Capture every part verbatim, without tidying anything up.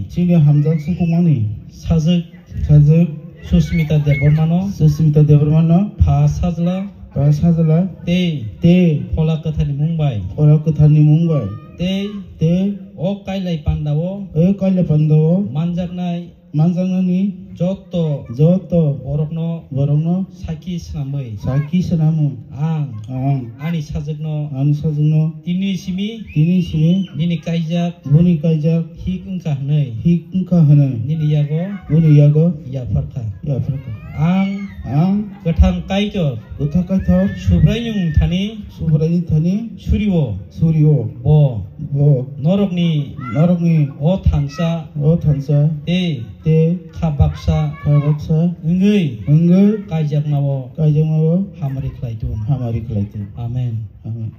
Chini hamjak sukungmani. Sajwk. Sajwk. Susmita Debbarmano. Susmita Debbarmano. Pha sajla. Pha sajla. Tei. Tei. Phola Kwtharni mung bai. Phola Kwtharni mung bai. Tei. Tei. O Kailai Pandao. O Kailai Pandao. Manjaknai. Manjaknani. Jotto. Jotto. Borokno. Borokno. Sakhi swnamwi. Sakhi swnamwi. Ang. Ang. Ani sajwkno. Ani sajwkno. Tini simi. Tini simi. Nini kaijak. Boni kaijak. Hik wngkha hwnwi. Hik wngkha hwnwi. Nini yago. Boni yago. Yapharkha. Yapharkha. Ang. Ang. Kwthang Kaitor. Kwthang Kaitor. Subraiyung thani. Subraiyung thani. Surio. Surio. Bo. Bo. Norokni. Norokni. O thansa. O thansa. Tei. Tei. Kha baksa. Kha baksa. Wngwi. Wngwi. Kaijakmao. Kaijakmao. Hamari khlai tong. Hamari khlai tong. Amen. Amen.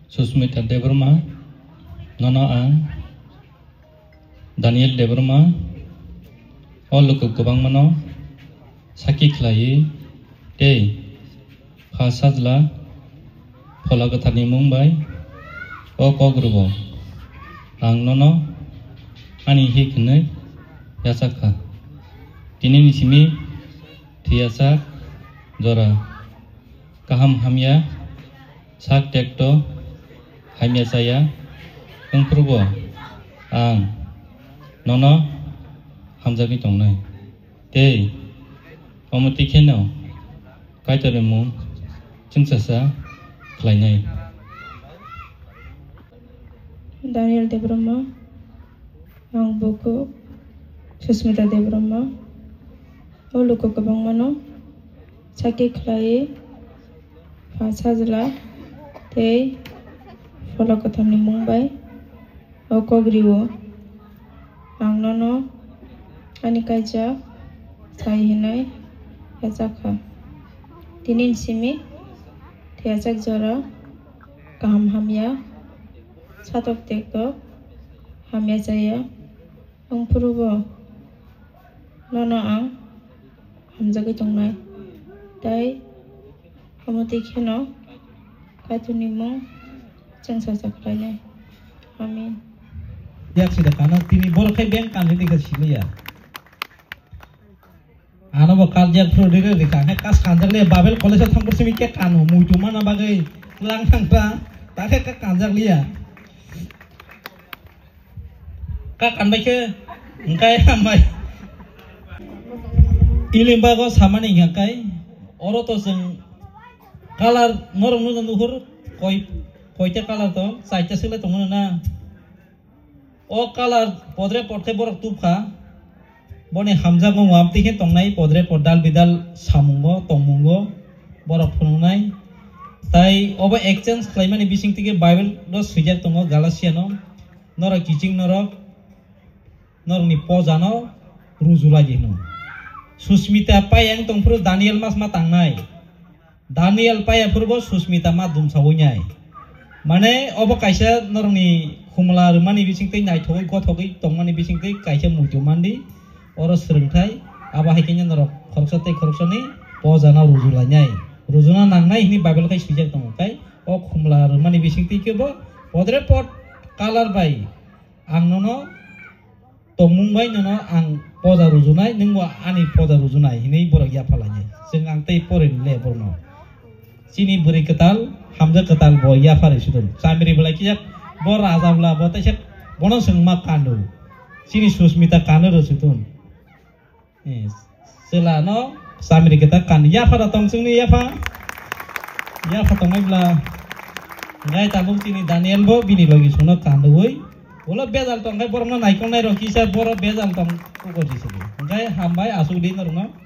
Susmita Debbarma, nono ang Daniel Debbarma, o luku kwbangmano sakhi khlaiwi tei pha sajla Phola Kwtharni mung bai o kok rwo. Ang nono ani hik hwnwi yachak kha. Tinini simi thwiyasak jora kaham hamya sak tekto hamya chaya wngphuru bo ang nono hamjagwi tongnai. Tei omo twi kheno Kaitorni mung chwngsacha khlainai. Daniel Debbarma, ang bukhuk Susmita Debbarma, o luku kwbangmano sakhi khlaiwi pha sajla tei Phola Kwtharni mung bai o kok rwo. Ang nono ani kaijak sai hwnwi yachak kha. Tinini simi thwiyasak jora kaham hamya satok tektok hamya chaya wngphuru bo nono ang hamjagwi tongnai, tei omo twi kheno Kaitorni mung chwngsacha khlainai. Amen. Yak sida kana tini borok khai beng kanwi dikha siliya. Ano bo kal jak phuru rire rikha, hai kas kanjak le Babel College o thangphuru simi ke kano, muitu mana bagwi lang thangkha, ta khe ka kanjak liya. Ka kanbai khe, hingkai hambai. Ilimbago samani hingkai, oro to chwng colour norok nukha nukhur, koi, koita colour to, chaita swkle tongmano na. O colour podre pod khe borok tubkha. Boni hamjakmung wamtwi khe tongnai podre pod dal bidal samungo tongmungo borok phunuknai. Tai obo exchange khlaimani bisingtwi khe Bible o swijak tongo Galatia no, norok kiching norok norokni pojano rujulai di hino. Susmita pai ang tongphuru Daniel mas ma tangnai. Daniel paiya phuru bo Susmita ma dumsa wngnai. Mane obo kaisa norokni khumla rwmani bisingtwi naithogwi gothogwi tongmani bisingtwi kaisa muitu mandi. Oro swrwngthai abo hai khe norok khoroksa tei khoroksani pojano rujulainai. Rujuna nangnai hwnwi Bible khai swijak tongo. Tei o khumla rwmani bisingtwi khe bo podre pod colour bai ang nono tongmung bai nono ang poja rujunai, nwngbo ani poja rujunai hinwi borok yapha lainai. Chwng ang tei porini le borokno. Chini bwrwi kwtal, hamjak kwtal bo yapharwi sudun. Chamiri bwlai kisa bo raja bwla bo teisa bono chwng ma kanu. Chini Susmita kanu rw sudun. Eh, chwla no chamiri kwtal kan yapha da tong chwngni yapha. Yapha tongnai bwla. Ngai tabuk chini Daniel bo bini logi suno kanwi. Ulo bejal tong khai borokno naikol nai rok kisa borok bejal tong kuko jisidi. Ngai hambai asuk di norokno.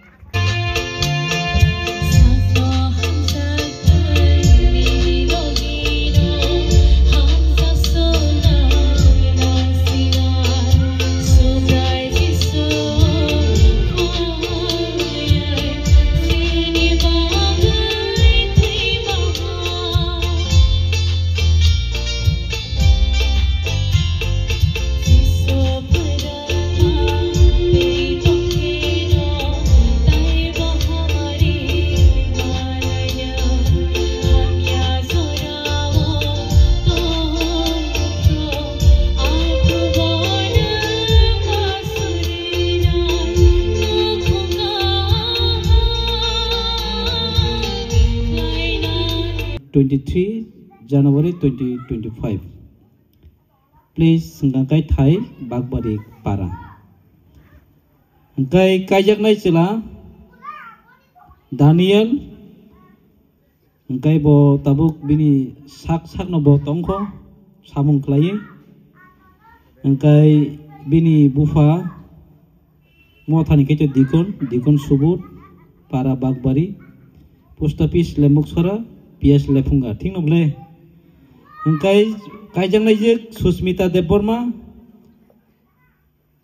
twenty-three January twenty twenty-five. Please, hwnkha khe thai Bakbari para. Hwnkhe kaijaknai chwla Daniel, hwnkhe bo tabuk bini sak sakno bo tongkho samung khlaiwi. Hwnkhe bini bupha Mothani khe to Dikon, Dikon Subut, Para Bakbari, Post Office Lembuksora, P S Lephunga, thik no bole? Hwnkhe kaijaknai je Susmita Debbarma,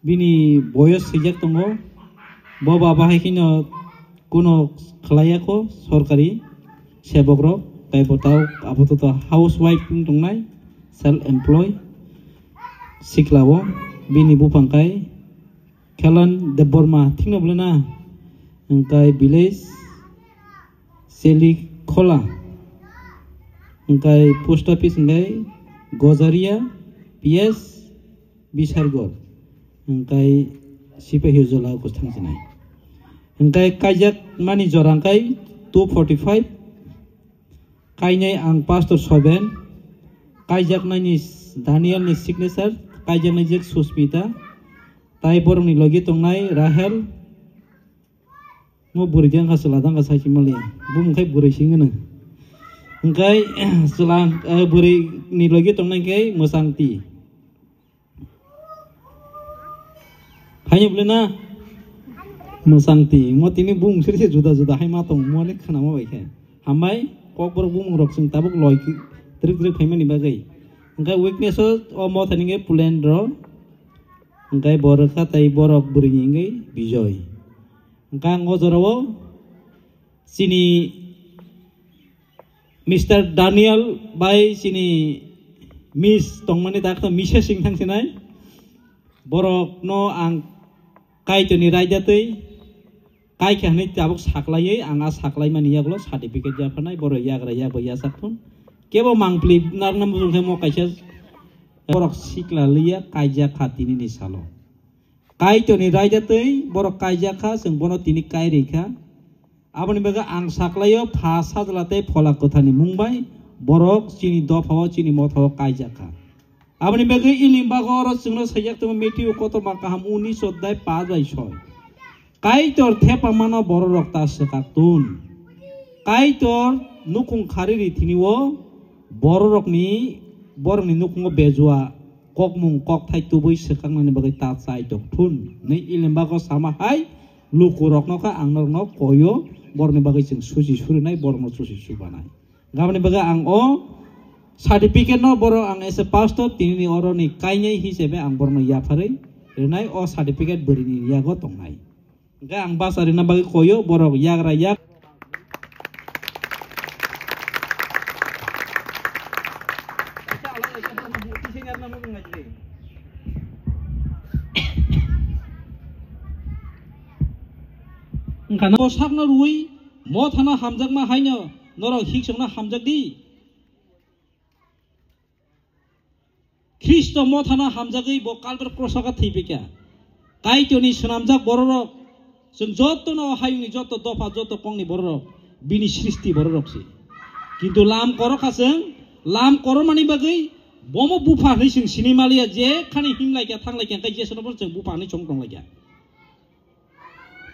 bini boyos swijak tongo, bo baba hai kheno kuno khlaiya kho sorkari sebok rok, tei bo tao apato housewife wng tongnai, self employ sikla o, bini buphang kai Khelan Debbarma, thik no bole na? Hwnkhe village Selikhola, hwnkhe post office hwnkhe Gojaria, P S Bisargor, hwnkhe Sipahijola kwthang sinai. Hwnkhe kaijak mani jora hwnkhe two forty-five, kainai ang Pastor Soben, kaijaknaini Daniel ni signature, kaijaknai je Susmita, tai borokni logi tongnai Rahel, mo bwrwi jang kha chwla dang kha sai chimali, bumung khai bwrwi sing gwnang. Hwnkhe chwla, eh, bwrwi ni logi tongnai khe Mwsangti. Haino bole na? Mwsangti. Mo tini bumung siri se juda juda hai ma tong, mo ni khana ma bai khe. Hambai, kokborok bumung rok chwng tabuk loi ki-, twrwk twrwk phaimani bagwi. Hwnkhe weakness o, o Mothani khe Pulendro. Hwnkhe bo rwkha tei borok bwrwi ni wngwi Bijoy. Hwnkhe ang o jora o chini Mister Daniel bai chini Miss tongmani dakto Misses wng thang sinai. Borokno ang Kaitorni raida twi kai kha hwnwi tabuk saklaiwi ang a saklaimani yagulo certificate yapharnai, borok yagra yakbo yachak thun. Kebo mangpili narwkna muchung khe mo kaisa borok sikla liya kaijak kha tinini salo. Kaitorni raida twi borok kaijak kha, chwng bono tini kai rwi kha. Aboni bagwi ang saklaio Pha, Sajla tei Phola Kwtharni mung bai borok chini dophao, chini mothao kaijak kha. Aboni bagwi Ilimbago oro chwngno saijak tongo, Matthew kotorma kaham unis odhyay paanch bai soi. Kaitor thepamano bororok ta swkak tun. Kaitor nukhung kharwi rithini o bororokni, borokni nukhungo bejua kokmung kokthai tubui swkaknani bagwi ta chai tong thun. Nwi Ilimbago sama hai lukurokno kha ang norokno koio, borokni bagwi chwng susi surinai, borokno susi subanai. Gaboni bagwi ang o certificate no borok ang as a pastor tinini oroni kainai hisabe ang borokno yapharwi rinai, o certificate bwrwini yago tongnai. Hwnkhe ang basa rina bagwi koyo borok yagra yak. Wngkha na bo sakno rwui Mothano hamjakma haino norok hiksongno hamjakdi. Khristo Mothano hamjagwi bo Kalbar kroso kha thwi phaikha. Kaitorni swnamjak bororok, chwng jotono o hayungni joto dopha, joto kongni bororok, bini srishti bororok se. Kintu lam korokha chwng, lam koromani bagwi bomo bupha hwnwi chwng sinimaliya, jekhani himlaikha, thanglaikha, hwnkhe jesono bono chwng bupha hwnwi chong tonglaikha.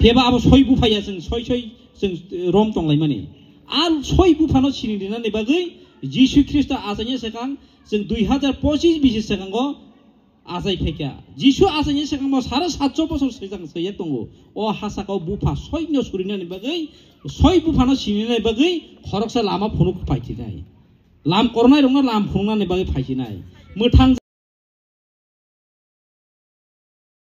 Phiya ba abo soi bupha ya chwng soi soi chwng, eh, rom tonglaimani. Ar soi buphano sini rinani bagwi Jisu Khristo achaini swkang chwng dui hazar pochis bisi swkango achai phaikha. Jisu achaini swkango sare satso bosor swkang swyak tongo. O hasakao bupha soino surinani bagwi, soi buphano sininani bagwi khoroksa lama phunuk phaichinai. Lam kornairokno lam phunuknani bagwi phaichinai. Mwthang